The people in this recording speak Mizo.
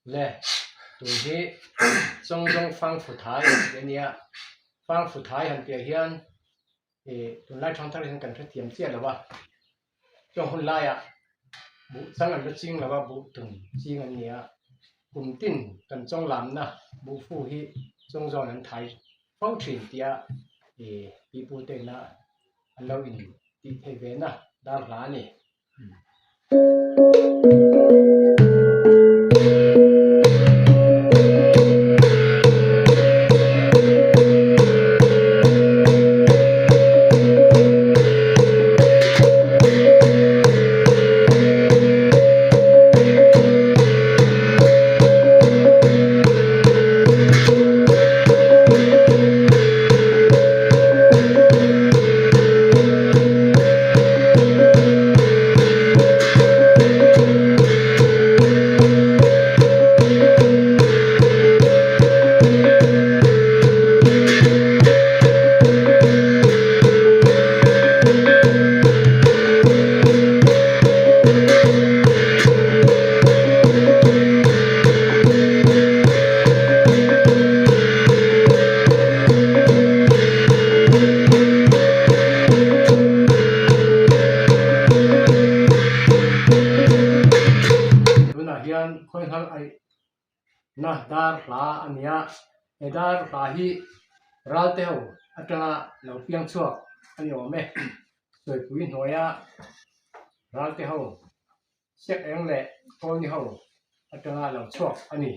Le, tun hi Chawngzawng Fangfu Thai tih a nia. Fangfu Thai han piah hian ih tunlai thangthar hian kan hrethiam chiah lo a. Chuang hun laiah buh chang an la ching lo a, buh tum ching an ni a. Kum tin kan chawng lamna buh fu hi chawngzawn an thai fo thin tia ih pipu te ina an lo in tih theih ve na dar hla a ni. Tunah hian khawi nghal aih na dar hla a ni a, he dar hla hi ralte ho atanga lo piang chhuak a ni awm e. Sawipui hnuaia ralte ho sek eng leh kawlni ho atanga lo chhuak a ni.